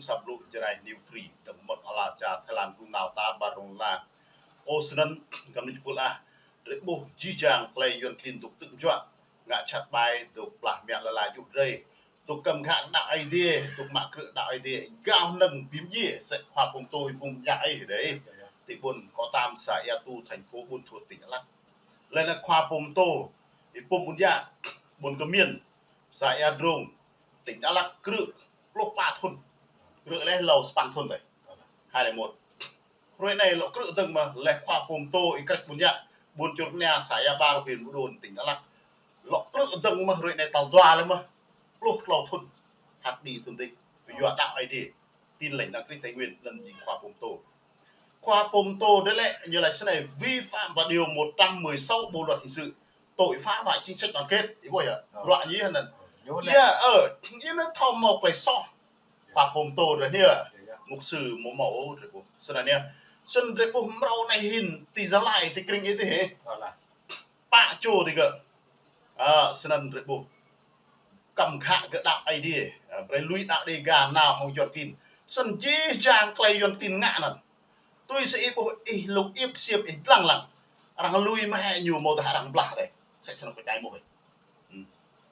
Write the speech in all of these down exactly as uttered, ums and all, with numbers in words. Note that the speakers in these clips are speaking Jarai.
Săp lu Jrai New Free, dơ̆ng mơ̆ng ala čar Thái Lan, rŭng nao ta ƀar rŭng la. Ơ, snăn, kăm ni čpul ah, drei ƀuh jih jang klei Yuăn klin dôk tơ̆ng juă, ngă čăt ƀai, dôk plah mă lŏn ala juh drei, dôk kăm khă đăo Aê Diê, dôk mă krư̆ đăo Aê Diê, gao hnơ̆ng bi mdjiê, sĕ khua pô mtô, ih pô mdjiê ih dih. Ti ƀuôn Kŏ Tam, xã Ea Tu, thành phố Buôn Thuột, tỉnh Đắk Lắk. Lĕ nă khua pô mtô, ih pô mdjiê, ƀuôn Kơ Miên, xã Ea Drông, tỉnh Đắk Lắk, krư̆ pluh pă thŭn. Krư̆ leh lâo sapăn thŭn dih. Hai leh một. Hruê anei lŏ krư̆ dơ̆ng mơ̆ leh khua pô mtô Y Krĕk Ƀuôn Yă, ƀuôn Čư̆ Rnia, xã Ea Ƀar, huyện Buôn Đôn, tỉnh Đắk Lắk. Lŏ krư̆ dơ̆ng mơ̆ hruê anei tal dua leh mơ̆. Pluh klâo thŭn. Phat kđi thŭn dih. Yua đăo Aê Diê. Tin Lành Đấng Christ Tây Nguyên, anăn jing khua pô mtô. Khua pô mtô dih lĕ, ñu laĭ snei, vi phạm vào điều một trăm mười sáu Bộ luật hình sự, tội phá hoại chính sách đoàn kết, ih ƀuh yơh. Ơ. Bruă ñu anăn. Ơ, ñu lĕ. Yơh, ơ, ñu anăn thâo mâo klei soh. Khua pô mtô drei anei. Yơh. Mục sư mâo mâo drei ƀuh. Snăn anei. Snăn drei ƀuh mrâo anei hĭn, ti Gia Lai, ti krĭng ih dih hĕ. Ơ lah. Pă čô ti gơ̆. Ơ, snăn drei ƀuh. Kăm khă gơ̆ đăo Aê Diê. Ơ, brei lui đăo Đêga nao hŏng Yuăn klin. Snăn jih jang klei Yuăn klin ngă anăn. Tui si ih ƀuh ih lŭk iĕp siam ih dlăng lăng. Arăng lui mă hĕ ñu mâo dah arăng blah dih. Sĕ snăn kơ čai mâo ih. Hmm.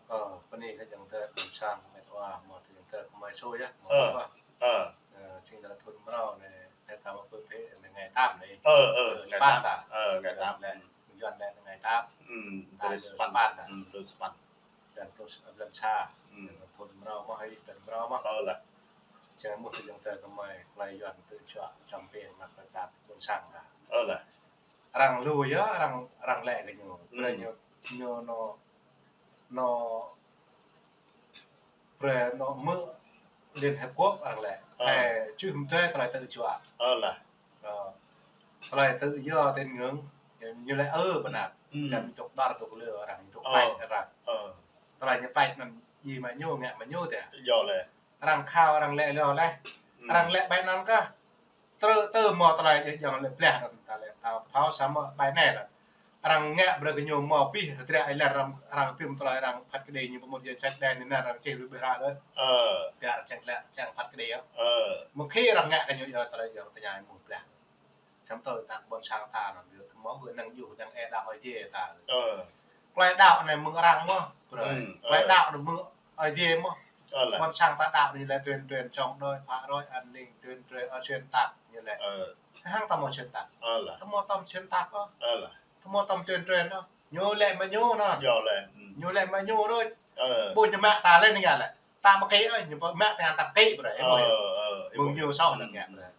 Ơ, pơ anei kơ jang tơ ƀuôn sang mĕt wa mâo tơ jang tơ kơ mơi sô yơh. Mâo ơ, wa. Ơ. Ơ, sing dah thŭn mrâo anei, anei ta mâo pơ phe, anei ngày tám anei. Ơ, ơ, ơ, ngày tám. Sapăn ta. Ơ, ngày tám. Lĕ, hmm. Yuăn lĕ ngày tám. Hmm, ta lơ sapăn. Sapăn ta. Hmm, lơ sapăn. Yuăn pluh, ơ, blan sa. Hmm. Thŭn mrâo mơh, hai blan mrâo mơh. Ơ lah. Čang mŭt tơ jang tơ kơ mơi, klei Yuăn tơ čuă čăm pĕ mă kơ ƀuôn sang ta. Ơ lah. Arăng lui yơh, arăng, arăng lĕ kơ ñu. Hmm. Brei ñu, ñu nao, nao, brei nao mơ̆ng Liên Hiệp Quốc arăng lĕ. Ơ. Hai čư̆ mdê tơlơi tơčuă. Ơ lah. Ơ. Tơlơi tự do tín ngưỡng, ñu lĕ ơ bơnar. Hmm. Čăm dŏ dar dŏ lơ arăng, dŏ păi arăng. Ơ. Tơlơi ñu păi anăn djai mă ñu, ngă mă ñu dih. Yơh lĕ. Arăng khao, arăng lĕ lơ leh. Hmm. Arăng lĕ ƀai anăn kah. Tơ, tơ mâo tơlơi djai djŏng lĕ blah anăn ta lĕ ta thâo samơ̆ ƀai anei lah. Arăng ngă brei kơ ñu mâo pih, hơdră ai lĕ arăng, arăng tŭm tơlơi arăng phat kđi ñu pơmŭt jên sek đen anei arăng čih lui bơhră đơi. Ơ. Biă arăng čang lĕ, čang phat kđi yơh. Ơ. Mơ̆ng khi arăng ngă kơ ñu yơh tơlơi yơh tơña mŭt blah. Čăm tơ ta ƀuôn sang ta anăn, yơh, mâo gơ̆ năng yơh, năng ê đăo Aê Diê ta. Ơ. Klei đăo anei mơ̆ng arăng mơh, brei. Hmm, klei đăo anei mơ̆ng Aê Diê mơh. Ơ lah. Ƀuôn sang ta đăo ñu lĕ tuyên truyền chống đối, phá rối an ninh, tuyên truyền, ơ, xuyên tạc ñu lĕ. Ơ. Hăng ta mâo xuyên tạc. Ơ lah. Ta mâo tơm xuyên tạc ôh. Ơ lah. Ta mâo tơm tuyên truyền ôh. Ñu lĕ mă ñu anăn. Yơh lĕ. Hmm. Ñu lĕ mă ñu đôč. Ơ. Ƀu ñu mă ta lĕ anei ngă lĕ. Ta mă kĭ ơi, ñu mă ta ngăn ta kĭ brei, ơ, ƀuh yơh. Ơ, mơ̆ng ñu soh anăn ngă brei.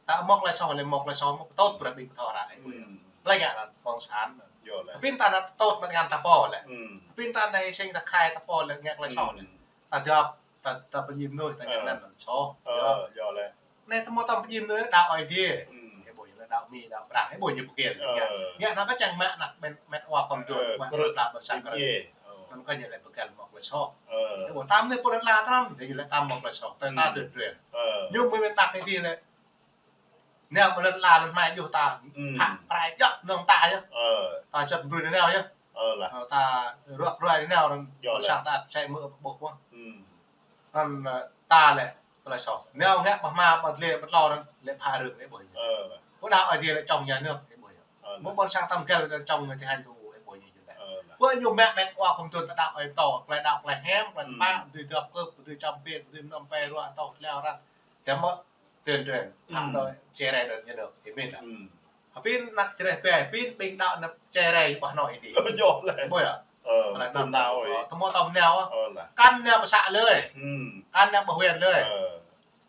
Ta mâo klei soh lĕ mâo klei soh mơ̆ pơtŭt brei ƀing pơtô ră, ơ, ƀuh yơh. Hmm. Lĕ ngă anăn cộng sản. Yơh lĕ. Pin ta anăn pơtŭt mă ta ngăn ta pô lĕ. Hmm. Pin ta anei sing ta khai ta pô lĕ ngă klei soh lĕ. Hmm. Ta djŏp, ta, ta pơjing mơnuih ta ngă anăn soh. Ơ, yơh. Yơh lĕ. Anei ta mâo tơm pơjing mơnuih đăo Aê Diê. Hmm. Ih ƀuh ñu lĕ đăo Mi, đăo Prang, ih ƀuh ñu pơkiêng. Ơ. Ngă, ngă anăn kơ čang mă anăn ƀen, mĕt wa khŏm dŏ, ơ, mă krư̆ đăo ƀuôn sang krư̆. Ơ. Anăn kơ ñu lĕ pơkăl mâo klei soh. Ơ. Ih ƀuh tam anei pô lăn la tram, dih ñu lĕ tam mâo klei soh. Tơ ta tuyên truyền. Ơ. Ñu mơ̆ mĕt đăo Aê Diê lĕ. Anei mơ̆ lăn la lăn mai yơh ta. Hmm. Phă prai djŏp nŏng ta yơh. Ơ. Ta čăt brui anei yơh. Ơ lah. Ơ, ta ruă ruai anei anăn. Yơh ƀuôn sang ta sĕ mơ̆ ƀuh mơh. Hmm. Anăn, ơ, ta lĕ, tơlơi soh. Anei ngă ƀah ma, ƀah dlê, ƀah tlâo anăn, lĕ phă rơ̆ng, ih ƀuh yơh. Ơ lah. Ƀu đăo Aê Diê lĕ chống nhà nước, ih ƀuh yơh. Ơ lah. Mơ̆ ƀuôn sang ta mgăl lĕ chống người thi hành công vụ, ih ƀuh ñu jing lĕ. Ơ lah. Ƀu ñu mă mĕt wa khŏm dŏ ta đăo Aê Diê, klei đăo, klei hiam, klei tơpă, dưi djŏp kơ, dưi čăm pĕ, dưi mnăm pĕ, ruă tŏ, tleo răng. Čăm mơ̆ tuyên truyền, phă đôi, čơrai đôi nhà nước, ih mĭn lah. Hmm. Hơpin anăn čơrai pĕ, hơpin ƀing đăo anăn čơrai ƀah anôk ih dih. Yơh lĕ. Ih ƀuh yơh. Ơ, tơlơi tŭ anăn nao ih. Ơ, ta mâo tơm nao. Ơ lah. Kăn nao pơ să lơi. Hmm. Kăn nao pơ huyện lơi. Ơ.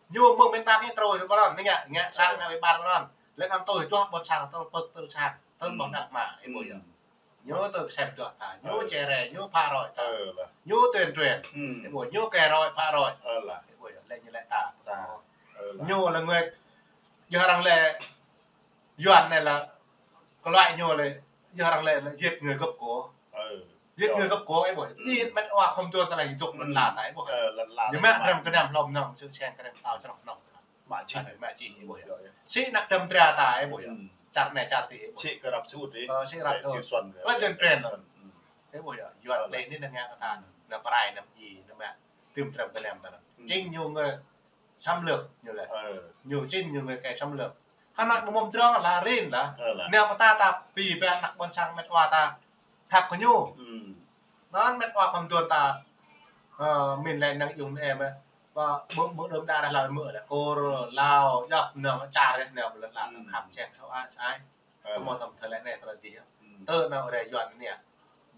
Ñu mơ̆ng miền Bắc ñu trôi ƀơi anăn, anei ngă, ngă sang, ơ, ngă ƀơi ƀar ƀơi anăn. Lĕ anăn tui čuah ƀuôn sang, tui pơk tui sang, tui ƀah năng mă, ih ƀuh yơh. Hmm. Ñu tui kơsem čuah ta, ñu, ơ, čơrai, ñu phă roi ta. Ơ lah. Ñu tuyên truyền. Hmm. Ih ƀuh, ñu kơ roi, phă roi. Ơ lah. Ih ƀuh yơh, lĕ ñu lĕ ta. Ta. Ơ lah. Ñu là người, yơh arăng lĕ, Yuăn anei là, cái loại ñu lĕ, yơh arăng lĕ là giết người gấp của. Ơ. Giết người gấp của, ih ƀuh. Hmm. Ih mĕt wa khŏm dŏ ta lĕ dŏ lăn la ta, ih ƀuh. Ơ, lăn la ñu ta mă mă. Krem kơnăm hlŏm nŏng, sơ seng krem tao črŏh nŏng. Mă čih. Mă čih, ih ƀuh yơh. Yơh, yơh. Sĭ anăp tơm dra ta, ih ƀuh yơh. Hmm. Čar anei čar ti, ih ƀuh. Sĭ kơ rap sut dih. Ơ, sĭ rap sut. Sĭ suan. Klei tuyên truyền. Hmm. Ih ƀuh yơh. Yuăn lĕ anei năng ngă kơ ta. Năng prai, năng djai, năng mă. Tơm tram kơnăm ta. Hmm. Jing ñu ngă xâm lược, ñu laĭ. Ờ. Ñu čin ñu ngơi kơ xâm lược. Hơnăk mơ̆ng mơdrŏng lah rin lah. Ờ, lah. Nao pơ ta ta pi ƀing ană ƀôn sang mĕt wa ta khăp kơ ñu. Ừ. Anŭn mĕt wa khŏm tuan ta, ơ, min lĕ năng iung em, ơ, ƀu, ƀu đưm đă ră hlâo mơ̆ lĕ, Kur, Lao, djŏp năng čar rĕ, nao lĕ lah, ừ, khăp čeng sâu ai, sai. Ơ. Tơmô tơm thơ lĕ anai tơlơi dih. Ừ. Tơ nao rĕ Yuan anai.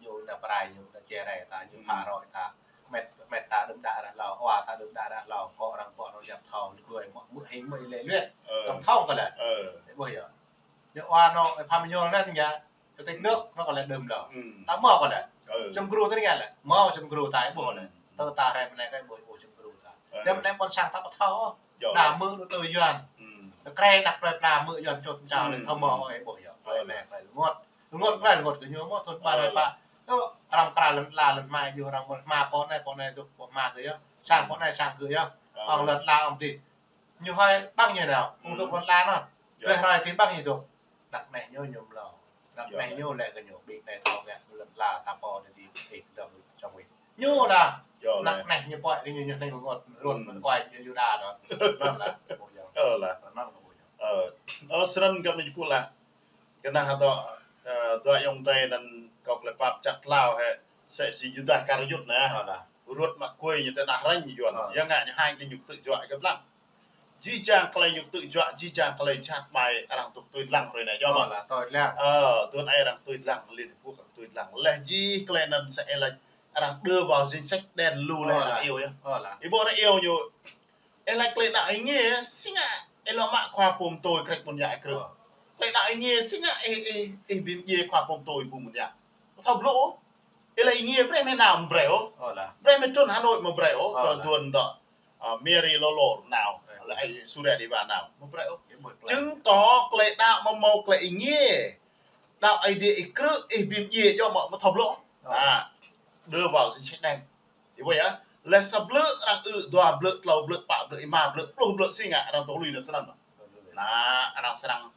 Ñu nao pơrai, ñu nao čê rai ta, ñu, ừ, phă roi ta. Mĕt, mĕt ta đưm đă ră hlâo, wa ta đưm đă ră hlâo, kơ arăng pô nao djăp thâo, ñu kơ mơ̆, mơ̆ hing mơ̆ lĕ luyên. Ơ. Tơm thâo kơ lĕ. Ơ. Ƀuh yơh. Ñu wa nao, ơ, Pham Nhol anŭn ñu, chủ tịch nước nao kơ lĕ đưm đă. Ừ. Ta mơ̆ kơ lĕ. Ơ. Čơmgru ta anai lĕ. Mơ̆ čơmgru ta ƀuh lĕ. Ừ. Tơ ta rai mơ̆ anai kơ ƀuh, ƀuh čơmgru ta. Ơ. Tơm lĕ ƀôn sang ta ƀu thâo. Yơh. Đa mơ̆ lu tơ Yuan. Ừ. Tơ krĕ năk plơi pla mơ̆ Yuan čut čao lĕ, ừ, thâo mơ̆ ơi ƀuh yơh. Ơ. Plơi anai plơi rơngot. Rơngot, ơ, plơi rơngot kơ ñu mơ̆ thun ƀa, ơ, rai pă. Tơ arăng pơkra lŏn la lŏn mai yơh, arăng mơ̆ hmua pô anai pô anai dŏ, pô hmua kơ yơh. Sang, ơ, pô anai sang kơ yơh. Ơ. Arăng lŏn la arăng dih. Ñu hơi ƀăng ñu nao, ung, ừ, tŭk lŏn la nao. Yơh. Tơlơi hrơi tĭ ƀăng ñu dŏ. Năk neh ñu ñu mlâo. Năk, yơh, neh, yơh, ñu lĕ kơ ñu ƀing anai thâo ngă lŏn la ta pô anai dih, ih, dŏ čong wĭt. Ñu lah. Yơh, năk, lah, neh ñu pơhiăp kơ ñu, ñu anai rơngot, rơngot, ừ, mơ̆n kuai ñu Yuđa dŏ. Anŭn lah, ƀuh yơh. Ơ, lah. Anŭn ƀuh yơh. Ơ, ơ, snăn kơ ñu pơhiăp lah. Kơ anai hă dŏ, ơ, dŏ ayŏng adơi anŭn kâo klĕ pap čăt tlao hĕ, sĕ si Yuđa kar yŭt anai. Ơ, lah. Ruăt mă kuai ñu tơ anăp hrĕng ñu Yuan. Ơ. Yua ngă ñu hai ñu kơtư̆ juă kơ blang. Jih jang klei ñu kơtư̆ juă, jih jang klei jhat ƀai arăng tŭk tui dlăng hrơi anai, yơh. Ơ, mơ̆? Lah, tui dlăng. Ơ, tuan ai arăng tui dlăng, Liên Hợp Quốc arăng tui dlăng. Leh jih klei anŭn sĕ ih laĭ arăng đưa vào danh sách đen lu leh, ơ, arăng, lah, iâu yơh. Ơ, lah. Ih ƀuh arăng iâu ñu, ih laĭ klei đaŏ ih ngiê, si ngă ih lŏ mă khua pôm tui krĕč ƀôn djai krư̆. Ơ. Klei đaŏ ih ngiê, si ngă ih, ih, ih bi mdjiê khua pôm tui ƀu mơ̆n yơh. Thâo blŭ. Ih laĭ ih ngiê brơi mơ̆ nao mă brơi ôh. Ơ, lah. Brơi mơ̆ trŭn Hà Nội mă brơi ôh. Ơ, kơ, lah, tuan dŏ, ơ, Mary Lô Lô nao. Ơ. Leh ai Surya Deva nao. Mă brơi ôh. Ih ƀuh klei. Chứng tỏ klei đaŏ mơ̆ mâo klei ih ngiê. Đaŏ Aê Diê ih krư̆, ih bi mdjiê yơh mơ̆, mơ̆ thâo blŭ. Ơ. Nah, đưa vào danh sách đen. Ih ƀuh yơh. Leh sa blư̆ arăng ư, dua blư̆, tlâo blư̆, pă blư̆, êma blư̆, pluh blư̆ si ngă arăng tŭ lui nao snăn. Nah, arăng srăng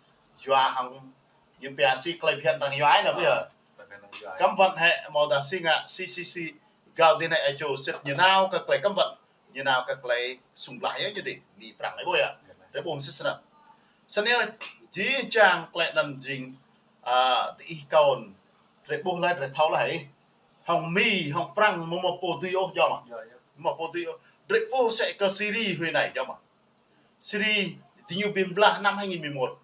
yua hăng ñu pia si klei phiăn arăng yua anai, ƀuh yơh. Ơ, klei phiăn arăng yua. Cấm vận hĕ, mơ̆ dah si ngă, si, si, si, gao dih anai ai čô sĭt ñu nao kơ klei cấm vận, ñu nao kơ klei sung blah yơh ñu dih, Mi Prăng ih ƀuh yơh. Yơh, lah. Drei ƀuh mơsĭt snăn. Snăn yơh, jih jang klei anŭn jing, ơ, diih kâo, drei ƀuh laih, drei thâo laih. Hŏng Mi, hŏng Prăng, mơ̆ mâo pô dưi ôh, yơh mơ̆. Yơh, yơh. Mâo pô dưi ôh. Drei ƀuh sĕ kơ Syria hrơi anai, yơh mơ̆. Syria, diñu bi blah năm hai nghìn mười một.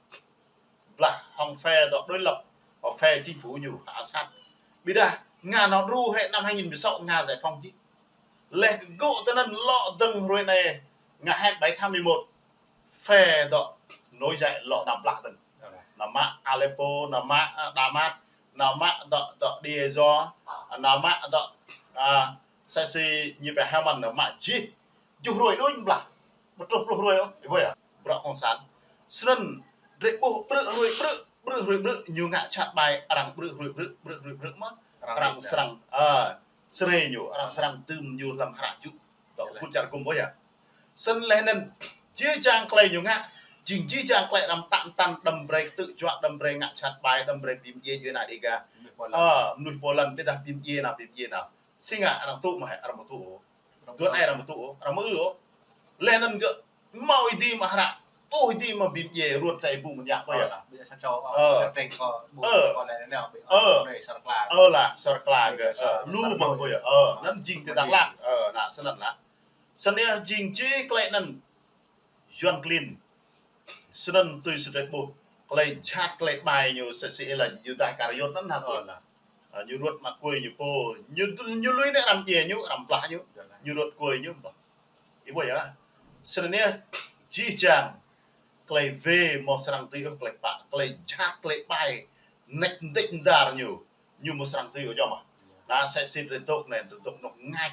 Blah hŏng phe dŏ đối lập, hŏng phe chính phủ ñu, Assad. Ƀiădah, Nga nao đru hĕ năm hai nghìn mười sáu, Nga giải phóng jih. Leh kơ gơ̆ tơ anŭn lŏ dơ̆ng hrơi anai, ngă hĕ bảy tháng mười một. Phe dŏ nổi dậy lŏ nao blah dơ̆ng. Nao mă Aleppo, nao mă, ơ, Damas, nao mă dŏ, dŏ Deir ez-Zor, nao mă dŏ, ơ, sĕ si ñu pia Helmand, nao mă jih. Juh hrơi đôč blah. Ƀu truh pluh hrơi ôh, ih ƀuh yơh. Bruă cộng sản. Snăn, drei ƀuh ƀrư̆ hrơi ƀrư̆, ƀrư̆ hrơi ƀrư̆, ñu ngă jhat ƀai, arăng ƀrư̆ hrơi ƀrư̆, ƀrư̆ hrơi ƀrư̆ mơ̆. Arăng, arăng srăng, ơ, srei ñu, arăng srăng dưm ñu lăm hră jŭ. Dŏ, ơ, kơkuh čar gŭm ƀuh yơh. Snăn leh anŭn, jih jang klei ñu ngă, jing jih jang klei đăm tăm tăn, đăm brei kơtư̆ juă, đăm brei ngă jhat ƀai, đăm brei bi mdjiê djuai ania Đêga. Mnuih pô lăn. Ơ, mnuih pô lăn, ƀiădah bi mdjiê nao, bi mdjiê nao. Si ngă arăng tŭ mơ̆ hĕ, arăng ƀu tŭ ôh. Arăng ƀu tŭ. Tuan ai arăng ƀu tŭ ôh, arăng mơ ư ôh. Leh anŭn gơ̆ mâo ih dih mă hră, tuh ih dih mă bi mdjiê ruăt sa ih ƀu mơ̆n yơh, ƀuh yơh. Ơ, lah, ƀiădah sa čô, ơ, ơ, sa tring kơ ƀu, ơ, kơ leh anŭn, ƀiădah, ơ, ơ, anai sar kla. Ơ, lah, sar kla gơ̆, ơ, lu mơ̆, ƀuh yơh. Ơ, anŭn jing ti ta lăng. Ơ, nah, snăn lah. Snăn yơh jing jih klei anŭn. Yuan klin. Snăn tui si drei ƀuh. Klei jhat, klei ƀai ñu sĕ si ih laĭ Yuđa Iskariôt anŭn hă. Ơ, lah. Ơ, ñu ruăt mă kuai ñu pô. Ñu, ñu lui anai arăng mdjiê ñu, arăng blah ñu. Yơh, lah. Ñu ruăt kuai ñu ƀuh. Ih ƀuh yơh. Snăn yơh, jih jang klei wê mâo srăng dưi ôh, klei pă, klei jhat, klei ƀai, nĕč mdĕč mdar ñu, ñu mâo srăng dưi ôh, yơh mơ̆. Yơh. Nah, sĕ si drei dôk anai, drei dôk anŏ mơngač.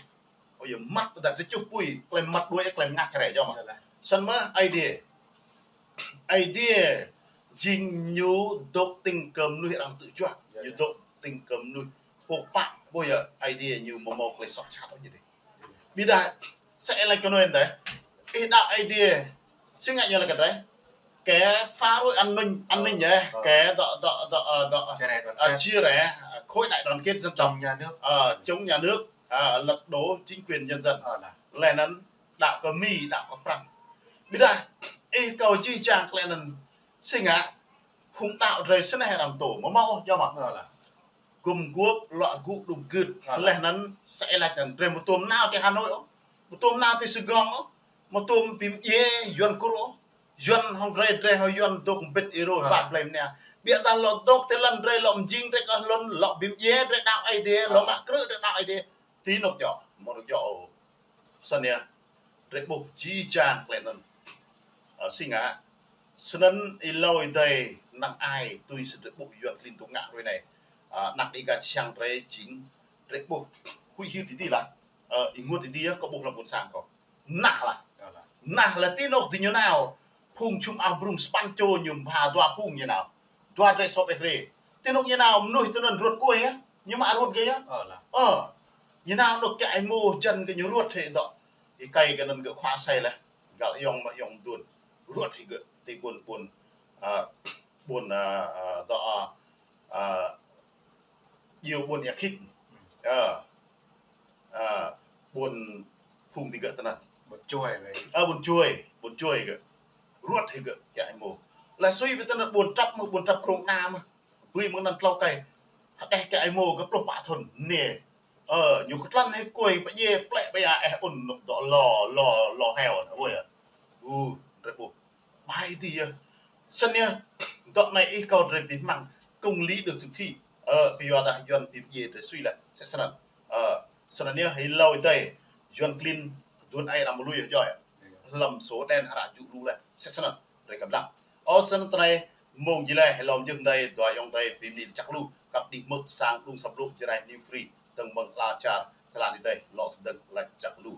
Ơ, yơh măt ƀôdah drei čuh pui, klei măt đuaĭ, klei mơngač hrĕ, yơh mơ̆. Yơh, lah. Snăn mơ̆ Aê Diê. Aê Diê jing ñu dôk tĭng kơ mnuih arăng kơtư̆ juă, yơh, ñu, yơh, dôk tĭng kơ mnuih pŏk pă, ƀuh yơh, Aê Diê ñu mâo mâo klei soh jhat ôh ñu dih. Ƀiădah, sĕ ih laĭ kơ anŭn dih. Ih đaŏ Aê Diê. Si ngă ñu laĭ kơ drei. Kơ phá rối an ninh, an ninh yơh. Ơ. Kơ dŏ, dŏ, dŏ, ơ, dŏ, chia rẽ đoàn, ơ, kết, chia rẽ, ơ, khối đại đoàn kết dân tộc. Chống nhà nước. Ơ, chống nhà nước, ơ, lật đổ chính quyền nhân dân. Ơ, lah. Leh anŭn đaŏ kơ Mi, đaŏ kơ Prăng. Ƀiădah, ih kâo jih jang klĕ anŭn, si ngă, phung đaŏ drơi sneh răm tô, mơ̆ mâo ôh, yơh mơ̆. Gum guôp, lŏ gŭ đŭm gưt, laih anŭn, sa ih laĭ anŭn, drơi mơtum nao ti Hà Nội ôh, mơtum nao ti Sài Gòn ôh, mơtum pim ye, Yuan kur ôh, Yuan hŏng drơi, drơi hŏng Yuan dŏ mbĭt ih rô, pă blai mơnia. Ƀiădah lŏ dŏ ti lŏn drơi lŏ mjing drơi kơ lŏn, lŏ pim ye drơi đaŏ Ơi Adai, lŏ mă krư̆ drơi đaŏ Ơi Adai. Ti anŏ yơh, mơ̆ anŏ yơh ôh. Snăn yơh, drơi ƀuh jih jang klĕ anŭn. Ơ, si ngă, snăn ih hlâo ih dai năng ai tui si drơi ƀuh Yuan klin tŭ ngă hrơi anai. Ơ, năng ih gah čang drơi jing, drơi ƀuh, huĭ hyưt ti ti lah. Ơ, ih ngŭt ti ti yơh, kâo ƀuh lăm ƀôn sang kâo. Nah lah. Nah lah ti anŏ ti ñu nao. Phung čum ah brung span čô ñu pha dua phung ñu nao. Dua drơi sô ƀĕ hrê. Ti anŏ ñu nao mơnuih ti anŭn ruăt kuai yơh. Ñu mă ruăt gơ̆ yơh. Ơ. Ñu nao anŏ kiăng ai mô jăn kơ ñu ruăt hĭ dŏ. Ih kai kơ anŭn gơ̆ khua sai lah. Găl ayŏng mă ayŏng dun. Ruăt hĭ gơ̆. Ti ƀun ƀun. Ơ, ƀun, ơ, ơ, dŏ, ơ, ơ, Iâu ƀun Ia Khĭt. Ơ. Ơ, ƀun phung ti gơ̆ ti anŭn. Ƀun Čuai lĕ. Ơ, ƀun Čuai, ƀun Čuai gơ̆. Ruăt hĭ gơ̆ kiăng ai mô. Lah sui ƀơi ti anŭn ƀun Trăp mơ̆, ƀun Trăp Krông Ana mơ̆. Ƀơi mơ̆ng anŭn tlâo kai. Hơđeh kiăng ai mô gơ̆ pluh pă thŭn. Nê. Ơ, ñu kơtlăn hĭ kuai pơdjai plĕ ƀơi ah eh un dŏ lo, lo, lo heo anŭn. Ôi. Ơ, drơi ƀuh. Bai ti yơh. Snăn yơh, dŏ anai ih kâo drơi pih măng, công lý được thực thi. Ơ, kơ yua dah Yuan pih ye drơi sui lah. Sĕ snăn. Ơ, snăn yơh, ih hlâo ih dai, Yuan klin, dun ai răm lui yơh joi. Hlăm số đen hră jŭ lu lah. Sĕ snăn. Drơi kăm lăng. Ơ, snăn tơnai, mông jih lĕ, ih hlâo mjưh dai, dua ayŏng dai, pih mni čăk lu, kăp đih mơ̆ sang đŭng săp lu, Jrai New Free, tơ̆ng mơ̆ng ala čar, tơlan ih dai, lŏ sơdơ̆ng lač čăk lu.